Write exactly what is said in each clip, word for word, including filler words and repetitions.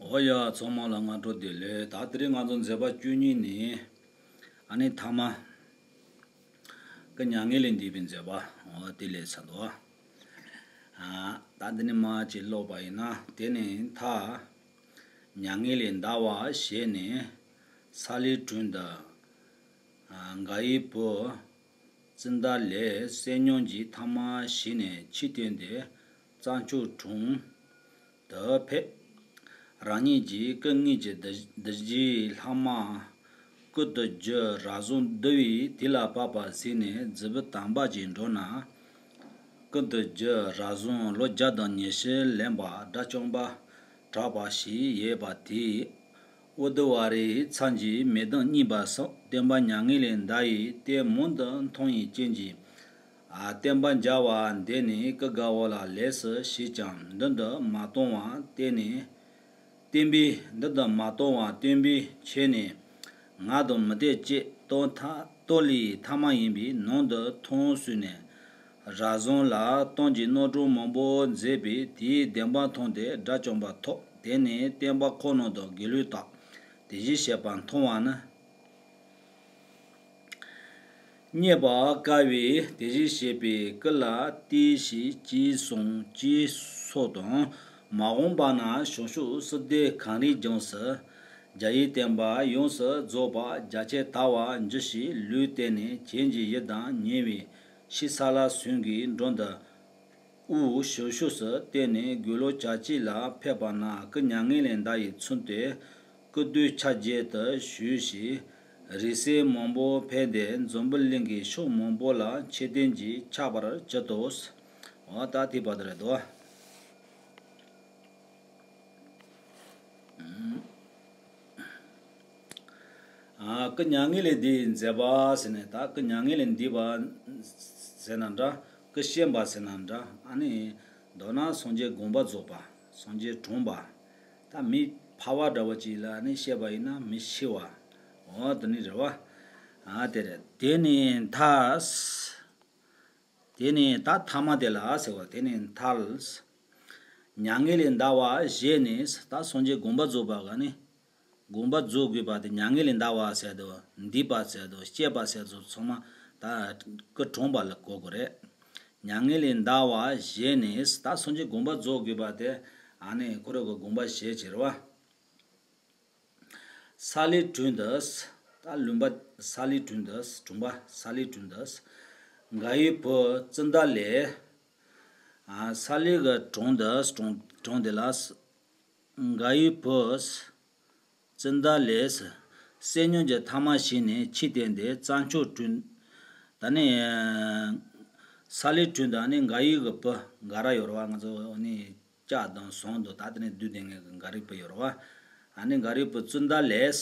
འོ་ཡ། ཚང་མ་ལ་སྔ་དྲོ་བདེ་ལེགས། ད་དེ་རིང་ང་ཚོ་མཛད་པ་བཅུ་གཉིས་ནས་ཨ་ནི་ཐ་མ། ཀི་མྱ་ངན་ལས་འདས་པའི་མཛད་པ། འོ་དེ་ལས་ཚར་འདུག་ཨ། ད་འདི་ནས་མར་ཅིག་ཀློག་པ་ཡིན་ན། དེ་ནས་མཐར་མྱ་ངན་ལས་འདའ་བ་བཞེས་ནས་ས་ལེ་དྲུང་དུ། ཨ། མགར་བའི་བུ་ཙིནྟ་ལས་བསོད་སྙོམས་ཀྱི་ཐ་མ་བཞེས་ནས་ཆོས་བསྟན་ཏེ་རྩྭ་མཆོག་གྲོང་དུ་ཕེབས། རང་ཉིད་ཀྱིས་སྐུ་དངོས་ཀྱི་གདུལ་གདུལ་བྱའི་ལྷག་མ་ཀུན་ཏུ་རྒྱུ་རབ་བཟང་འདུལ་བའི་དུས་ལ་བབ་པ་གཟིགས་ནས་རྫི་བོ་དམ་པ་ཅིག་འགྲོ་ན། ཀུན་ཏུ་རྒྱུ་རབ་བཟང་ལོ་བརྒྱ་དང་ཉི་ཤུ་ལོན་པ་དགྲ་བཅོམ་པ་གྲགས་པ་ཞིག་ཡོད་པ་དེས། ཨུ་དུམ་ཝ་རའི་མཚམས་ཀྱི་མེ་དོན་རྙེད་པ་སོགས་སྟོན་པ་མྱ་ངན་ལས་འདའ་བའི་ལྟས་མང་དུ་མཐོང་བའི་རྐྱེན་གྱིས། ཨ། བསྟན་པ་མཇལ་བར་འདོད་ནས་སྐུ་དགའ་བོ་ལ་ལས་སུ་ཞུས་ཀྱང་མདུན་དུ་མ་བཏང་བར་བསྟན་ནས། བསྟན་པའི། མདུན་དུ་མ་བཏང་བར་བསྟན་པའི་ཆོས་ནི་ང་དང་མི་ལྡན་ཅེས་སྟོན་ཐ་སྟོན་ལས་ཐ་མ་ཡིན་པས་ནང་དུ་ཐོངས་ཞུས་ནས། རབ་བཟང་ལ་སྟོན་གྱི་རྣམ་གྲངས་མང་པོ་མཛད་པས་དེའི་བདེན་པ་མཐོང་སྟེ་དགྲ་བཅོམ་པ་ཐོབ། དེ་ནས་བསྟན་པ་ཁོ་ནང་དུ་དགེ་ལུགས་དག་དེ་བཞིན་གཤེགས་པ་མཐོང་བ་ནི། རྙེད་པར་དཀའ་བས་དེ་བཞིན་གཤེགས་པའི་སྐུ་ལ་བལྟས་ཤིང་ཅི་གསུང་ཅི་སོགས་དང་། མ་འོངས་པ་ན་བྱང་ཕྱོགས་སི་ཏཱའི་གངས་རིའི་ལྗོངས་སུ། རྒྱ་ཡི་བསྟན་པ་ཡོངས་སུ་རྫོགས་པ་རྒྱ་ཆེར་དར་བར་འགྱུར་ཞིང་ལུས་བརྟན་ནས་བྱིན་གྱིས་བརླབས་དང་ཉེ་བའི་ཕྱི་ས་ལ་སོན་གྱི་འགྲམ་དུ། དབུས་བྱང་ཕྱོགས་སུ་བལྟས་ནས་དགུང་ལོ་གྱ་གཅིག་ལ་ཕེབས་པ་ན་སྐུ་མྱ་ངན་ལས་འདའ་བའི་ཚུལ་དེ་སྐུ་མདོག་ཕྱག་རྒྱས་དུ་ཞུས་ཤིང་རིང་བསྲེལ་མང་པོ་འཕེལ་ཏེ་འཛམ་བུ་གླིང་གི་ཕྱོགས་མང་པོ་ལ་ཆོས་ལྡན་གྱིས་ཁྱབ་པར་གྱུར་ཏོ། འོ་ད་དེ་བར་དུ་རེད་དོ། ཨ། སྐུ་མྱ་ངན་ལས་འདས་པའི་མཛད་པ་ཟེར་ནས། ད་སྐུ་མྱ་ངན་ལས་འདས་པ་ཟེར་ན་འདྲ། སྐུ་གཤེགས་པ་ཟེར་ན་འདྲ། ཨ་ནི་མདོར་ན་སངས་རྒྱས་དགོངས་པ་རྫོགས་པ། སངས་རྒྱས་གྲུབ་པ། ད་མི་ཕལ་པ་འདྲ་བོ་ཅིག་ལ་ནི་བཤད་པ་ཡིན་ན་མི་ཤི་བ། འོ་དེ་ནི་རེད་བ། ཨ་དེ་རེད། དེ་ནས་མཐར། དེ་ནས་ད་ཐ་མ་དེ་ལ་ཟེར་བ། དེ་ནས་མཐར། མྱ་ངན་ལས་འདའ་བ་བཞེས་ནས། ད་སངས་རྒྱས་དགོངས་པ་རྫོགས་པ་ག་ནི། དགོངས་པ་རྫོགས་དགོས་པ་དེ་མྱ་ངན་ལས་འདའ་བ་ཟེར་དུས་འདས་པ་ཟེར་དུས་སྐྱེས་པ་ཟེར་དུས་ཚང་མ་ད་སྐུ་གྲོངས་པ་ལ་གོ་དགོས་རེད། མྱ་ངན་ལས་འདའ་བ་བཞེས་ནས། ད་སངས་རྒྱས་དགོངས་པ་རྫོགས་དགོས་པ་དེ་ཨ་ནི་ཁོ་རང་གི་དགོངས་པ་བཞེས་བྱས་རེད་བ། ས་ལེ་དྲུང་དུ། ད་ལུང་པ་ས་ལེ་དྲུང་དུ། གྲོང་པ་ས་ལེ་དྲུང་དུ། མགར་བའི་བུ་ཙིནྟ་ལས། ཨ། ས་ལེ་གི་དྲུང་དུ། གྲོང་གྲོང་དེ་ལ། མགར་བའི་བུ་ཙིནྟ་ལས་བསོད་སྙོམས་ཀྱི་ཐ་མ་བྱས་ནས་ཆོས་བསྟན་ཏེ་རྩྭ་མཆོག་གྲོང་། ད་ནི་ས་ལེ་དྲུང་དུ་ནི་མགར་བའི་གི་བུ་མགར་ར་ཡོད་རེད་བ། ང་ཚོ་ནི་ལྕགས་དང་ཟངས་དང་ད་དེ་ནས་བསྡུས་བསྡད་མཁན་གྱི་མགར་བའི་བུ་ཡོད་རེད་བ། ཨ་ནི་མགར་བའི་བུ་ཙིནྟ་ལས།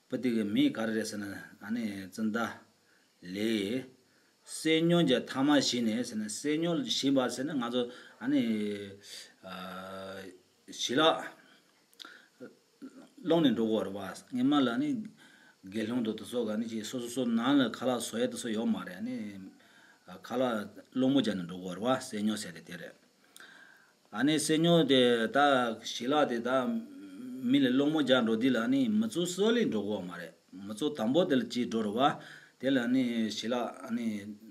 བུ་དེ་གི་མིང་ག་རེ་རེད་ཟེར་ན། ཨ་ནི་ཙིནྟ་ལས། བསོད་སྙོམས་ཀྱི་ཐ་མ་བྱས་ནས་ཟེར་ན། བསོད་སྙོམས་བྱས་པ་ཟེར་ན་ང་ཚོ་ཨ་ནི། ཨ། ཞལ་ལག་སློང་ནས་འགྲོ་དགོས་རེད་བ། སྔོན་མ་ལ་ནི་དགེ་སློང་དང་དེ་ཚོ་ག་ནི་ཅིག་སོ་སོ་སོ་ནང་ལ་ཁ་ལག་བཟོ་ཡ་དེ་ཚོ་ཡོད་མ་རེད། ཨ་ནི་ཁ་ལག་སློང་མོ་བརྒྱབ་ནས་འགྲོ་དགོས་རེད་བ། བསོད་སྙོམས་ཟེར་དེ་དེ་རེད། ཨ་ནི་བསོད་སྙོམས་དེ་ད་ཞལ་ལག་དེ་ད་མི་ལ་སློང་མོ་རྒྱག་འགྲོ་དུས་ལ་ནི་མི་ཚོགས་སུ་ལ་འགྲོ་དགོས་མ་རེད། མི་ཚོགས་དང་པོ་དེ་ལ་ཅིག་འགྲོ་རེད་བ། དེ་ལ་ནི་ཞལ་ལག་ཨ་ནི་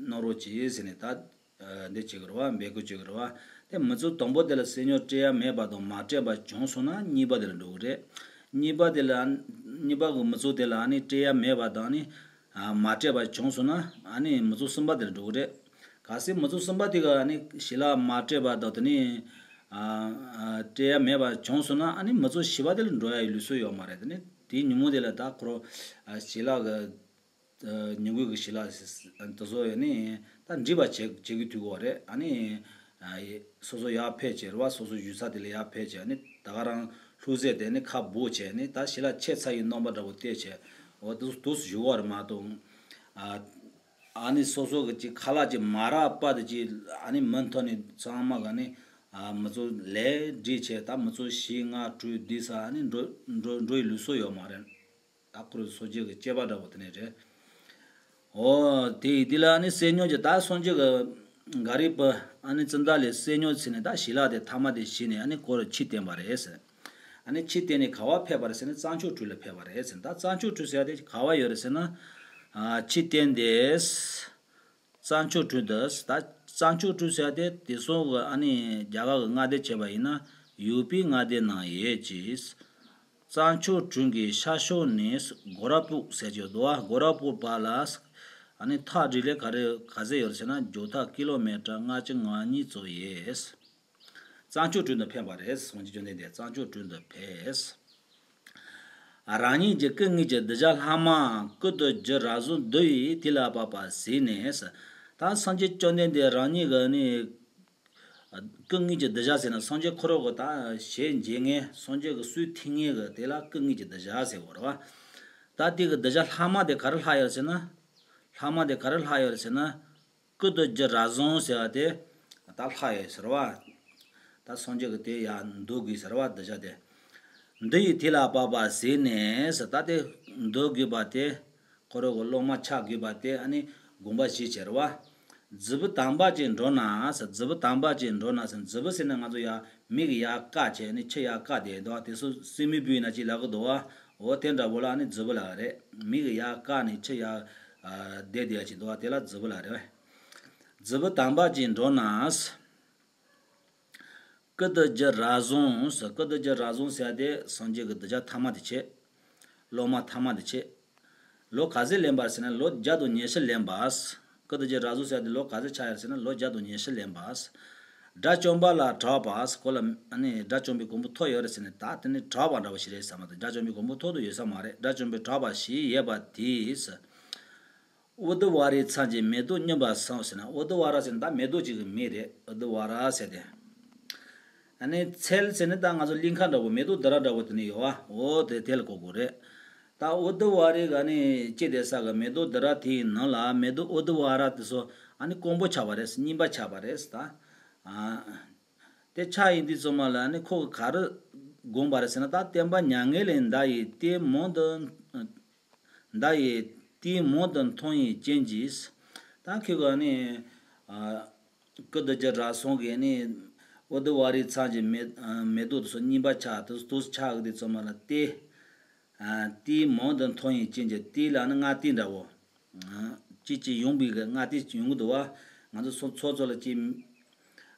གནང་རོགས་གྱིས་ཟེར་ནས་ད། ཨ། འདི་བྱེད་དགོས་རེད་བ། འབོད་སྐུལ་བྱེད་དགོས་རེད་བ། དེ་མི་ཚོགས་དང་པོ་དེ་ལ་བསོད་སྙོམས་སྤྲད་ཡ་མེད་པ་དང་མ་སྤྲད་པ་བྱུང་སོང་ན་གཉིས་པ་དེ་ལ་འགྲོ་གི་རེད། གཉིས་པ་དེ་ལ། གཉིས་པ་གི་མི་ཚོགས་དེ་ལ་ཨ་ནི་སྤྲད་ཡ་མེད་པ་དང་ནི། ཨ། མ་སྤྲད་པ་བྱུང་སོང་ན་ཨ་ནི་མི་ཚོགས་གསུམ་པ་དེ་ལ་འགྲོ་གི་རེད། གལ་སྲིད་མི་ཚོགས་གསུམ་པ་དེ་ག་ཨ་ནི་ཞལ་ལག་མ་སྤྲད་པ་དང་དེ་ནི། ཨ། ཨ། སྤྲད་ཡ་མེད་པ་བྱུང་སོང་ན་ཨ་ནི་མི་ཚོགས་བཞི་པ་དེ་ལ་འགྲོ་ཡ་ཡི་ལུགས་སྲོལ་ཡོད་མ་རེད། དེ་ནི་དེའི་ཉིན་མོ་དེ་ལ་ད་ཁོ་རང་ཞལ་ལག་གི། ཨ། ཉིན་གུང་གི་ཞལ་ལག་དེ་ཚོ་ཡང་ནི་ད་འདྲིས་པ་བྱེད་བྱེད་ཀྱི་དུས་འགོ་རེད། ཨ་ནི། ཨ། སོ་སོ་ཡར་ཕེབས་བྱས་རེད་བ། སོ་སོ་ཡུལ་ས་དེ་ལ་ཡར་ཕེབས་བྱས། ཨ་ནི་ད་ག་རང་ལྷུང་བཟེད་དེ་ནི་ཁ་སྦུབ་བྱས་ནི་ད་ཞལ་ལག་ཆད་ཚར་ཡི་རྣམ་པ་འདྲ་པོ་བལྟས་བྱས། འོ་དུས་དུས་སུ་བཞུགས་པ་རེད་མ་གཏོགས། ཨ། ཨ་ནི་སོ་སོ་གི་ཅིག་ཁ་ལག་ཅིག་མ་རག་པ་དེ་ཅིག་ཨ་ནི་མུ་མཐུད་ནས་ཚང་མ་ག་ནི། ཨ། མི་ཚོགས་ལས་འདྲིས་བྱས། ད་མི་ཚོགས་བཞི་ལྔ་དྲུག་བསྡད་ས་ཨ་ནི་འགྲོ་འགྲོ་འགྲོ་ཡི་ལུགས་སྲོལ་ཡོད་མ་རེད། ད་ཁོ་རང་སངས་རྒྱས་ཀྱི་བཅས་པ་འདྲ་པོ་དེ་ནས་རེད། འོ་དེ་ཡི་དེ་ལ་ཨ་ནི་བསོད་སྙོམས་ཀྱི། ད་སངས་རྒྱས་ཀྱི་མགར་བའི་བུ་ཨ་ནི་ཙིནྟ་ལས་བསོད་སྙོམས་ཟེར་ནས་ད་ཞལ་ལག་དེ་ཐ་མ་དེ་བྱས་ནས་ཨ་ནི་ཁོ་རང་ཆོས་བསྟན་པ་རེད་ཟེར། ཨ་ནི་ཕྱིར་བསྟན་ནས་ག་པར་ཕེབས་པ་རེད་ཟེར་ན་རྩྭ་མཆོག་སྦྲུལ་ལ་ཕེབས་པ་རེད་ཟེར། ད་རྩྭ་མཆོག་སྦྲུལ་ཟེར་ཡ་དེ་ག་པར་ཡོད་རེད་ཟེར་ན། ཨ་ཕྱིར་བསྟན་ཏེ། རྩྭ་མཆོག་སྦྲུལ་དུ། ད་རྩྭ་མཆོག་སྦྲུལ་ཟེར་ཡ་དེ་དེང་སང་གི་ཨ་ནི་རྒྱ་གར་གྱི་མངའ་སྡེ་བྱས་པ་ཡིན་ན་ཡུ་པི་མངའ་སྡེ་ནང་ཡོད་ཅིང་། རྩྭ་མཆོག་སྦྲུལ་གྱི་ཤར་ཕྱོགས་ནས་གོ་ར་པུག་ཟེར་གྱི་འདུག་བ། གོ་ར་པུག་བར་ལ་ཨ་ནི་ཐག་རིང་ལས་ག་རེ་ག་ཚད་ཡོད་ཟེར་ན་མགྱོགས་ཐག་ཀི་ལོ་མི་ཊར་ལྔ་བཅུ་ང་གཉིས་ཙམ་ཡོད། རྩྭ་མཆོག་སྦྲུལ་དུ་ཕེབས་པ་རེད། སངས་རྒྱས་བཅོམ་ལྡན་འདས་རྩྭ་མཆོག་སྦྲུལ་དུ་ཕེབས། རང་ཉིད་ཀྱི་སྐུ་དངོས་ཀྱི་གདུལ་བྱ་ལྷག་མ་ཀུན་ཏུ་རྒྱུ་ར་བཟུང་འདི་ཡིས་དུས་ལ་བབ་པ་གཟིགས་ནས། ད་སངས་རྒྱས་བཅོམ་ལྡན་འདས་རང་ཉིད་ཀྱི་ནི་སྐུ་དངོས་ཀྱི་གདུལ་བྱ་ཟེར་ན་སངས་རྒྱས་ཁོ་རང་གི་ད་ཞལ་མཇལ་མཁན་སངས་རྒྱས་ཀྱི་སྲོག་ཐུང་མཁན་གྱི་དེ་ལ་སྐུ་དངོས་ཀྱི་གདུལ་བྱ་ཟེར་བ་རེད་བ། ད་དེ་གི་གདུལ་བྱ་ལྷག་མ་དེ་ག་རེ་ལྷག་ཡོད་ཟེར་ན། ལྷག་མ་དེ་ག་རེ་ལྷག་ཡོད་ཟེར་ན། ཀུན་ཏུ་རྒྱུ་ར་བཟུང་ཟེར་བ་དེ་ད་ལྷག་ཡོད་ཟེར་བ། ད་སངས་རྒྱས་ཀྱི་དེ་ཡར་འདུལ་དགོས་ཟེར་བ་གདུལ་བྱ་དེ། འདི་ཡིས་དུས་ལ་བབ་པ་གཟིགས་ནས་ཟེར། ད་དེ་འདུལ་དགོས་པ་དེ། ཁོ་རང་གི་སློབ་མ་ཆགས་དགོས་པ་དེ་ཨ་ནི་དགོངས་པ་བཞེས་བྱས་རེད་བ། རྫི་བོ་དམ་པ་ཅིག་འགྲོ་ན་ཟེར། རྫི་བོ་དམ་པ་ཅིག་འགྲོ་ན་ཟེར། རྫི་བོ་ཟེར་ན་ང་ཚོ་ཡར་མིག་གིས་ཡར་བཀག་བྱས་ནས་ཕྱི་ཡར་བཀག་བསྡད་འདུག་བ། དེ་ཚོ་སྲིན་མོའི་བུ་ཡིན་ན་ཅིག་ལབ་གི་འདུག་བ། འོ་དེ་འདྲ་བོ་ལ་ཨ་ནི་རྫི་བོ་ལབ་རེད། མིག་གིས་ཡར་བཀག་ནས་ཕྱི་ཡར་ཨ་བསྡད་བསྡད་ཡ་ཅིག་འདུག་བ། དེ་ལ་རྫི་བོ་ལབ་རེད། རྫི་བོ་དམ་པ་ཅིག་འགྲོ་ན། ཀུན་ཏུ་རྒྱུ་ར་བཟུང་ཟེར། ཀུན་ཏུ་རྒྱུ་ར་བཟུང་ཟེར་ཡ་དེ་སངས་རྒྱས་ཀྱི་གདུལ་བྱ་ཐ་མ་དེ་བྱས། སློབ་མ་ཐ་མ་དེ་བྱས། ལོ་ག་ཚོད་ལོན་པ་རེད་ཟེར་ན་ལོ་བརྒྱ་དང་ཉི་ཤུ་ལོན་པ། ཀུན་ཏུ་རྒྱུ་ར་བཟུང་ཟེར་ཡ་དེ་ལོ་ག་ཚོད་ཆགས་ཡོད་རེད་ཟེར་ན་ལོ་བརྒྱ་དང་ཉི་ཤུ་ལོན་པ། དགྲ་བཅོམ་པ་ལ་གྲགས་པ། ཁོ་ལ་ཨ་ནི་དགྲ་བཅོམ་པའི་གོ་འཕང་ཐོབ་ཡོད་རེད་ཟེར་ནས་ད་དེ་ནི་གྲགས་པ་འདྲ་བོ་ཞིག་རེད་བསམ་པ་དང་། དགྲ་བཅོམ་པའི་གོ་འཕང་ཐོབ་ཏུ་ཡོད་ས་མ་རེད། དགྲ་བཅོམ་པའི་གྲགས་པ་ཞིག་ཡོད་པ་དེས། ཨུ་དུམ་ཝ་རའི་ཚལ་གྱི་མེ་ཏོག་སྙོམས་པར་བཟུང་ཟེར་ན། ཨུ་དུམ་ཝ་ར་ཟེར་ན་ད་མེ་ཏོག་ཅིག་གི་མིང་རེད། ཨུ་དུམ་ཝ་ར་ཟེར་ཏེ། ཨ་ནི་ཚལ་ཟེར་ན་ད་ང་ཚོ་གླིང་ཁ་འདྲ་བོ་མེ་ཏོག་སྡེ་ར་འདྲ་བོ་དེ་ནི་ཡོད་བ། འོ་དེ་དེ་ལ་གོ་དགོས་རེད། ད་ཨུ་དུམ་ཝ་རའི་ག་ནི་སྐྱེས་བསྡད་ས་གི་མེ་ཏོག་སྡེ་ར་དེའི་ནང་ལ་མེ་ཏོག་ཨུ་དུམ་ཝ་ར་དེ་ཚོ་ཨ་ནི་དཀོན་པོ་ཆགས་པ་རེད། སྙིམ་པ་ཆགས་པ་རེད་ད། ཨ་དེ་ཆགས་ཡིན་དུས་ཙམ་པ་ལ་ཨ་ནི་ཁོ་གི་ག་རེ་དགོངས་པ་རེད་ཟེར་ན། ད་བསྟན་པ་མྱ་ངན་ལས་འདའ་ཡི་དེ་མང་དུ། མདའ་ཡིས་དེའི་མོ་དང་མཐོང་བའི་རྐྱེན་གྱིས། ད་ཁོས་ག་ནི། ཨ་ཀུན་ཏུ་རྒྱུ་ར་བཟུང་གིས་ནི། ཨུ་དུམ་ཝ་རའི་ཚལ་གྱི་མེ་ཨ་མེ་ཏོག་དེ་ཚོ་སྙིམ་པ་ཆགས་དེ་ཚོ་ཆགས་གི་དེ་ཚོ་མ་ལ་སྟེ། ཨ་དེའི་མོ་དང་མཐོང་བའི་རྐྱེན་གྱིས་དེ་ལ་ནི་སྔ་ལྟས་འདྲ་བོ། ཨ་ཅི་ཅི་ཡོང་བའི་གི་སྔ་ལྟས་ཅི་ཡོང་གི་འདུག་བ། ང་ཚོ་སོ་ཚོ་ཚོ་ལ་ཅི།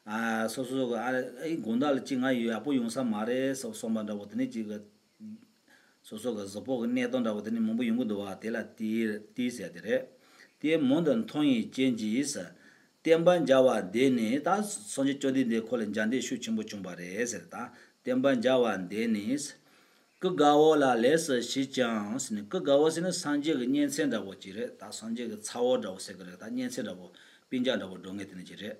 ཨ་སོ་སོ་གི་ཨ་ཨེ་དགོང་དག་ལ་ཅི་ང་ཡག་པོ་ཡོང་ས་མ་རེད་བསམ་བསམ་པ་འདྲ་བོ་དེ་ནི་ཅིག་གི་སོ་སོ་གི་གཟུགས་པོ་གི་གནས་སྟངས་འདྲ་བོ་དེ་ནི་མང་པོ་ཡོང་གི་འདུག་བ། དེ་ལ་ཏི་ཏི་ཟེར་དེ་རེད། དེ་མོ་དང་མཐོང་བའི་རྐྱེན་གྱིས། བསྟན་པ་མཇལ་བ་འདས་ནས། ད་སངས་རྒྱས་བཅོམ་ལྡན་འདས་ཁོ་ལ་མཇལ་འདོད་ཤུགས་ཆེན་པོ་བྱུང་བ་རེད་ཟེར། ད་བསྟན་པ་མཇལ་བ་འདས་ནས། སྐུ་དགའ་བོ་ལ་ལེགས་སོ་ཞུས་ཀྱང་ཟེར་ནས། སྐུ་དགའ་བོ་ཟེར་ན་སངས་རྒྱས་ཀྱི་གཉེན་ཚན་འདྲ་བོ་ཅིག་རེད། ད་སངས་རྒྱས་ཀྱི་ཚ་བོ་འདྲ་བོ་ཟེར་གི་རེད། ད་གཉེན་ཚན་འདྲ་བོ་སྤུན་ཀྱག་འདྲ་བོ་འགྲོ་ངེས་དེ་ནི་ཅིག་རེད།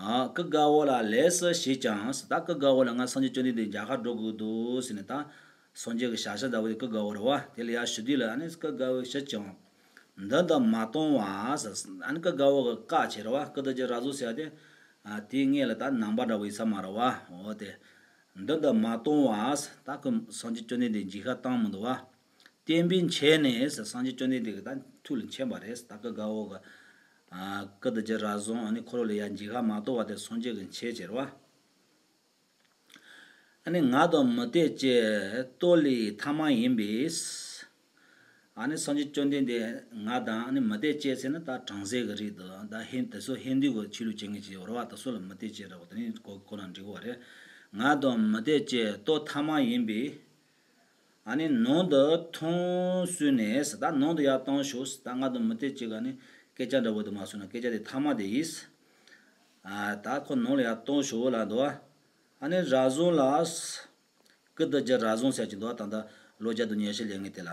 ཨ་སྐུ་དགའ་བོ་ལ་ལེགས་སོ་ཞུས་ཀྱང་། ད་སྐུ་དགའ་བོ་ལ་ང་སངས་རྒྱས་བཅོམ་ལྡན་འདས་མཇལ་ཁ་འགྲོ་དགོས་འདུག་ཟེར་ནས། ད་སངས་རྒྱས་ཀྱི་ཞལ་ཤར་ཟླ་བ་དེ་སྐུ་དགའ་བོ་རེད་བ། དེ་ལ་ཡར་ཞུ་དུས་ལ་ཨ་ནི་སྐུ་དགའ་བོས་ཞུས་ཀྱང་། འདི་འདི་མ་གཏོང་བ་ཟེར། ཨ་ནི་སྐུ་དགའ་བོ་གི་བཀའ་བྱས་རེད་བ། ཀུན་ཏུ་རྒྱུ་ར་བཟུང་ཟེར་ཡ་དེ། ཨ་དེའི་སྔོན་ལ་ད་ནང་པ་འདྲ་བོ་ཡིན་ས་མ་རེད་བ། འོ་དེ། འདི་འདི་མ་གཏོང་བ་ཟེར། ད་ཁོས་སངས་རྒྱས་བཅོམ་ལྡན་འདས་མཇལ་ཁ་བཏང་མི་འདུག་བ། བསྟན་པས་མཁྱེན་ནས་ཟེར། སངས་རྒྱས་བཅོམ་ལྡན་འདས་ཀྱིས་ད་ཐུགས་ལ་མཁྱེན་པ་རེད། ད་སྐུ་དགའ་བོ་གི་ཨ་ཀུན་ཏུ་རྒྱུ་ར་བཟུང་ཨ་ནི་ཁོ་རང་ལ་ཡར་མཇལ་ཁ་མ་གཏོང་བ་དེ་སངས་རྒྱས་ཀྱིས་མཁྱེན་བྱས་རེད་བ། ཨ་ནི་ང་དང་མུ་སྟེགས་བཅས་ལྟོ་ལས་ཐ་མལ་ཡིན་པས། ཨ་ནི་སངས་རྒྱས་བཅོམ་ལྡན་འདས་ང་དང་ཨ་ནི་མུ་སྟེགས་བཅས་ཟེར་ན་ད་བྲམ་ཟེ་གི་རིགས་དང་ད་ཧིན་དེ་ཚོ་ཧིན་དུ་གི་ཆོས་ལུགས་སྐྱོང་མཁན་ཅིག་ཡོད་རེད་བ། དེ་ཚོ་ལ་མུ་སྟེགས་བཅས་འདྲ་བོ་དེ་ནི་གོ་གོ་ན་འགྲིག་གི་རེད། ང་དང་མུ་སྟེགས་བཅས་ལྟོ་ཐ་མལ་ཡིན་པས། ཨ་ནི་ནང་དུ་ཐོང་གསོལ་ནས་ཟེར། ད་ནང་དུ་ཡར་བཏང་ཤོག་ཟེར། ད་ང་དང་མུ་སྟེགས་བཅས་ཀྱི་ཨ་ནི་སྐད་ཆ་འདྲ་བོ་དེ་མ་གསུངས་ན་སྐད་ཆ་དེ་ཐ་མལ་དེ་ཡིན་ཟེར། ཨ་ད་ཁོ་ནང་ལ་ཡར་བཏང་ཤོག་ལབ་འདུག་བ། ཨ་ནི་ར་བཟུང་ལ། ཀུན་ཏུ་རྒྱུ་ར་བཟུང་ཟེར་གྱི་འདུག་བ། ད་ལྟ་ལོ་བརྒྱ་དང་ཉི་ཤུ་ལོན་མཁན་དེ་ལ།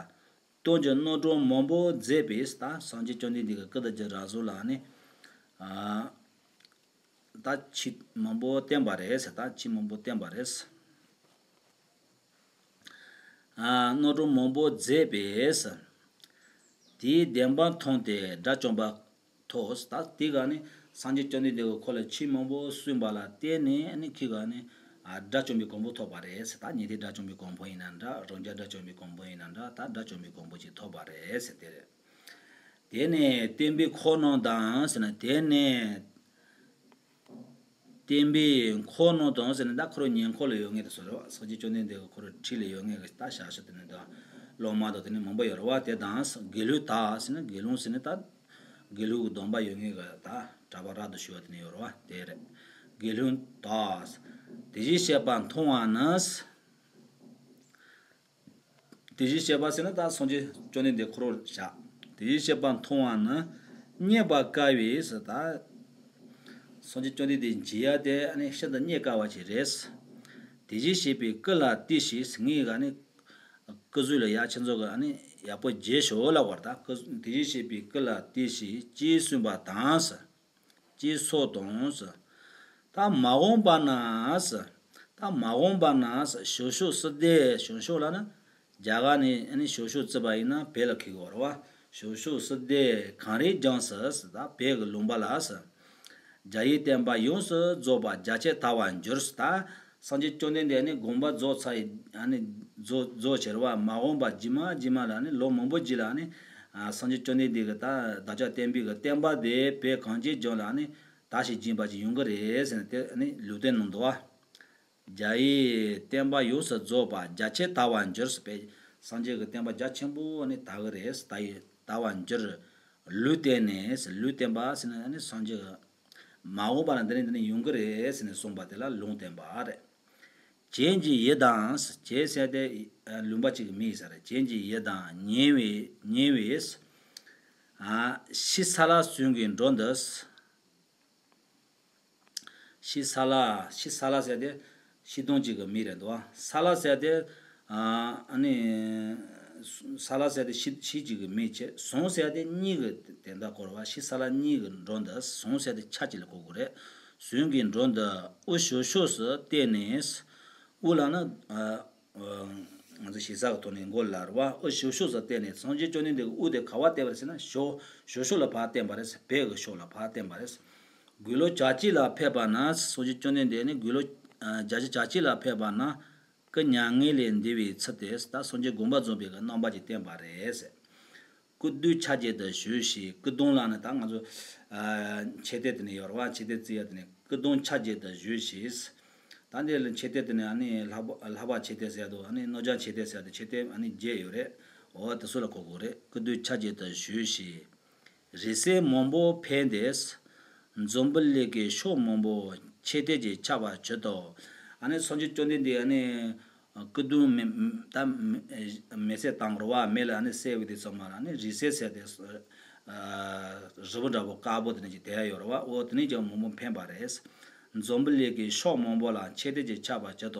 སྟོན་གྱི་རྣམ་གྲངས་མང་པོ་མཛད་པས། ད་སངས་རྒྱས་བཅོམ་ལྡན་འདས་ཀྱིས་ཀུན་ཏུ་རྒྱུ་ར་བཟུང་ལ་ནི། ཨ་ད་ཆོས་མང་པོ་བསྟན་པ་རེད་ཟེར། ད་ཆོས་མང་པོ་བསྟན་པ་རེད་ཟེར། ཨ་རྣམ་གྲངས་མང་པོ་མཛད་པས། དེའི་བདེན་པ་མཐོང་སྟེ་དགྲ་བཅོམ་པ་ཐོབ། ད་དེ་ག་ནི་སངས་རྒྱས་བཅོམ་ལྡན་འདས་ཀྱིས་ཁོ་ལ་ཆོས་མང་པོ་གསུངས་པ་ལ་བརྟེན་ནས་ཨ་ནི་ཁོས་ག་ནི་ཨ་དགྲ་བཅོམ་པའི་གོ་འཕང་ཐོབ་པ་རེད་ཟེར། ད་ཉན་ཐོས་དགྲ་བཅོམ་པའི་གོ་འཕང་ཡིན་ན་འདྲ། རང་རྒྱལ་དགྲ་བཅོམ་པའི་གོ་འཕང་ཡིན་ན་འདྲ། ད་དགྲ་བཅོམ་པའི་གོ་འཕང་ཅིག་ཐོབ་པ་རེད་ཟེར་དེ་རེད། དེ་ནས་བསྟན་པའི་ཁོག་རྣམས་དང་ཟེར་ན། དེ་ནས། བསྟན་པའི་འཁོར་རྣམས་དང་ཟེར་ནས་ད་ཁོ་རང་ཉེ་འཁོར་ལ་ཡོད་མཁན་དེ་ཚོ་རེད་བ། སངས་རྒྱས་བཅོམ་ལྡན་འདས་ཀྱི་ཁོ་རང་འཁྲིས་ལ་ཡོད་མཁན་གྱི་ད་ཞབས་ཞུ་དེ་ནས་ད་སློབ་མ་དང་དེ་ནས་མང་པོ་ཡོད་རེད་བ། དེ་དང་དགེ་སློང་དག་ཟེར་ན་དགེ་སློང་ཟེར་ན་ད་དགེ་སློང་གི་སྡོམ་པ་ཡོད་མཁན་གྱི་ད་གྲྭ་པ་རབ་ཏུ་ཞུ་བ་དེ་ནས་ཡོད་རེད་བ། དེ་རེད། དགེ་སློང་དག་དེ་བཞིན་གཤེགས་པ་མཐོང་བ་ནི། དེ་བཞིན་གཤེགས་པ་ཟེར་ན་ད་སངས་རྒྱས་བཅོམ་ལྡན་འདས་ཁོ་རང་བཞག་དེ་བཞིན་གཤེགས་པ་མཐོང་བ་ནི་རྙེད་པར་དཀའ་བས་ཟེར། ད་སངས་རྒྱས་བཅོམ་ལྡན་འདས་མཇལ་ཡ་དེ་ཨ་ནི་ཤིན་ཏུ་རྙེད་དཀའ་བ་ཞིག་རེད། དེ་བཞིན་གཤེགས་པའི་སྐུ་ལ་ལྟོས་ཤིག་ངས་ག་ནི་སྐུ་གཟུགས་ལ་ཡ་ཁྱེད་ཚོ་གི་ཨ་ནི་ཡག་པོ་མཇལ་ཤོག་ལབ་པ་རེད། ད་སྐུ་དེ་བཞིན་གཤེགས་པའི་སྐུ་ལ་ལྟོས་ཤིག་ཅེས་གསུངས་པ་དང་ཟེར། ཅེས་སོགས་དང་ཟེར། ད་མ་འོངས་པ་ན་ཟེར། ད་མ་འོངས་པ་ན་ཟེར། བྱང་ཕྱོགས་བསིལ་ལྡན། བྱང་ཕྱོགས་ལ་ནི་རྒྱ་གར་ནས་ཨ་ནི་བྱང་ཕྱོགས་བརྩིས་པ་ཡིན་ན་བོད་ལ་འཁེལ་གྱི་ཡོད་རེད་བ། བྱང་ཕྱོགས་བསིལ་ལྡན་གངས་རིའི་ལྗོངས་སུ་ཟེར། ད་བོད་ཀྱི་ལུང་པ་ལ་ཟེར། རྒྱ་ཡི་བསྟན་པ་ཡོངས་སུ་རྫོགས་པ་རྒྱ་ཆེར་དར་བར་འགྱུར་ཟེར། ད་སངས་རྒྱས་བཅོམ་ལྡན་འདས་ནི་དགོངས་པ་རྫོགས་ཚར་ཡི་ཨ་ནི་རྫོགས་རྫོགས་ཕྱིར་བ་མ་འོངས་པ་རྗེས་མ་རྗེས་མ་ལ་ནི་ལོ་མང་པོ་རྗེས་ལ་ནི་ཨ་སངས་རྒྱས་བཅོམ་ལྡན་འདས་ཀྱི་ད་བདག་ཅག་བསྟན་པའི་གི་བསྟན་པ་དེ་བོད་གངས་ཅན་ལྗོངས་ལ་ནི་དར་ཞིང་རྒྱས་པ་ཅིག་ཡོང་གི་རེད་ཟེར་ནས་དེ་ནི་ལུང་བསྟན་གནང་འདུག་བ། རྒྱ་ཡི་བསྟན་པ་ཡོངས་སུ་རྫོགས་པ་རྒྱ་ཆེར་དར་བར་འགྱུར་ཟེར་བའི་སངས་རྒྱས་ཀྱི་བསྟན་པ་རྒྱ་ཆེན་པོ་ནི་དར་གི་རེད། དར་ཡི་དར་བར་འགྱུར། ལུང་བསྟན་ནས་ལུང་བསྟན་པ་ཟེར་ན་ནི་སངས་རྒྱས་ཀྱི་མ་འོངས་པ་ལ་འདི་ནས་འདི་ནས་ཡོང་གི་རེད་ཟེར་ནས་གསུངས་པ་དེ་ལ་ལུང་བསྟན་པ་རེད། གྱེན་གྱི་ཡིད་དང་། གྱེན་ཟེར་དེ་ལུང་པ་གཅིག་གི་མིང་ཡིན་ས་རེད། གྱེན་གྱི་ཡིད་དང་ཉེ་བའི་ཉེ་བའི་ཨ་ཤི་ས་ལ་ཟུང་གིས་འགྲོ་འདི། ཤི་ས་ལ། ཤི་ས་ལ་ཟེར་དེ་ཤི་དོང་གཅིག་གི་མིང་རེད་འདུག་ས་ལ་ཟེར་དེ་ཨ་ནི་ས་ལ་ཟེར་དེ་ཤི་ཤི་གཅིག་གི་མིང་བྱས། ཟུང་ཟེར་དེ་གཉིས་ཀྱི་དོན་དག་གོ་རེད་བ། ཤི་ས་ལ་གཉིས་ཀྱིས་འགྲོ་འདི། ཟུང་ཟེར་དེ་ཆ་གཅིག་ལ་གོ་དགོས་རེད། ཟུང་གིས་འགྲོ་འདི་དབུ་ཞབས་ཕྱོགས་སུ་བསྟན་ནས། དབུ་ལ་ནི་ཨ། ང་ཚོ་ཞེ་ས་གི་ཐོག་ནས་མགོ་ལ་རེད་བ། དབུ་ཞབས་ཕྱོགས་སུ་བསྟན་ནས། སངས་རྒྱས་བཅོམ་ལྡན་འདས་ཀྱི་དབུ་དེ་ག་པར་བསྟན་པ་རེད་ཟེར་ན་ཞབས་ཞབས་ཕྱོགས་ལ་ཕར་བསྟན་པ་རེད། བོད་ཀྱི་ཕྱོགས་ལ་ཕར་བསྟན་པ་རེད། དགུང་ལོ་བྱ་གཅིག་ལ་ཕེབས་པ་ན། སངས་རྒྱས་བཅོམ་ལྡན་འདས་ནི་དགུང་ལོ་ཨ་བརྒྱད་ཅུ་གྱ་གཅིག་ལ་ཕེབས་པ་ན། སྐུ་མྱ་ངན་ལས་འདས་པའི་ཚུལ་དེ་ད་སངས་རྒྱས་དགོངས་པ་རྫོགས་པའི་གི་རྣམ་པ་ཅིག་བསྟན་པ་རེད། སྐུ་གདུང་ཕྱག་རྒྱས་ཏུ་བཞུགས་ཤིག་སྐུ་གདུང་ལ་ནི་ད་ང་ཚོ་ཨ་མཆོད་རྟེན་དེ་ནས་ཡོད་རེད་བ། མཆོད་རྟེན་བརྩིགས་ཡ་དེ་ནས་སྐུ་གདུང་ཕྱག་རྒྱས་ཏུ་བཞུགས་ཤིག་ད་འདི་ལ་མཆོད་རྟེན་དེ་ནས་ཨ་ནི་ལྷག་པ་ལྷག་པ་མཆོད་རྟེན་ཟེར་ཡ་འདུག་ཨ་ནི་རྣམ་བཞག་མཆོད་རྟེན་ཟེར་ཡ་དེ་མཆོད་རྟེན་ཨ་ནི་བརྒྱད་ཡོད་རེད། འོ་དེ་ཚོ་ལ་གོ་དགོས་རེད། སྐུ་གདུང་ཕྱག་རྒྱས་ཏུ་བཞུགས་ཤིག་རིང་བསྲེལ་མང་པོ་འཕེན་ཏེ། འཛམ་བུ་གླིང་གི་ཕྱོགས་མང་པོ་མཆོད་རྟེན་གྱིས་ཁྱབ་པར་གྱུར་ཏོ། ཨ་ནི་སངས་རྒྱས་བཅོམ་ལྡན་འདས་ཨ་ནི་སྐུ་གདུང་མེ་ད་མེ་མེ་བསྲེགས་བཏང་རེད་བ། མེ་ལ་ཨ་ནི་བསྲེགས་པའི་དུས་ཙམ་པ་ལ་ཨ་ནི་རིང་བསྲེལ་ཟེར་ཏེ་རི་བོ་འདྲ་པོ་དཀར་པོ་དེ་ནས་ཅིག་དེ་ཡ་ཡོད་རེད་བ། འོ་དེ་ནས་ཀྱང་མང་པོ་འཕེན་པ་རེད། འཛམ་བུ་གླིང་གི་ཕྱོགས་མང་པོ་ལ་མཆོད་རྟེན་གྱིས་ཁྱབ་པར་གྱུར་ཏོ།